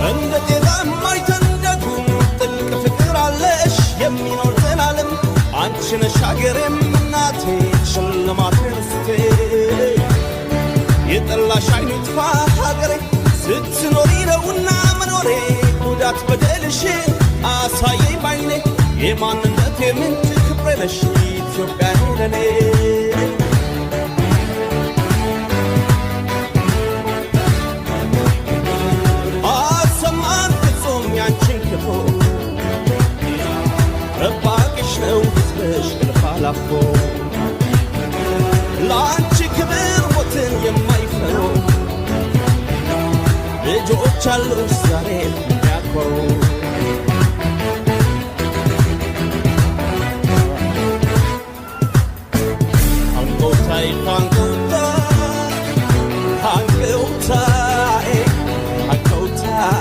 እንደ ጤዛ የማይተንደጉም ጥልቅ ፍቅር አለሽ የሚኖር ዘላለም። አንቺ ነሽ አገሬም እናቴ ሽልማቴ ርስቴ። የጠላሽ አይኑ ይጥፋ ሀገሬ፣ ስትኖሪ ነውና መኖሬ። ጉዳት በደልሽ አሳየኝ ባይኔ፣ የማንነቴ ምንጭ ክብሬ ነሽ ኢትዮጵያ ለኔ። አሰማን ፍጹም ያንቺን ክፉ፣ ጠባቂሽ ነው ሕዝብሽ እልፍ አላፎ። ለአንቺ ክብር ሞትን የማይፈሩ ልጆች አሉሽ ዛሬ የሚያኮሩ።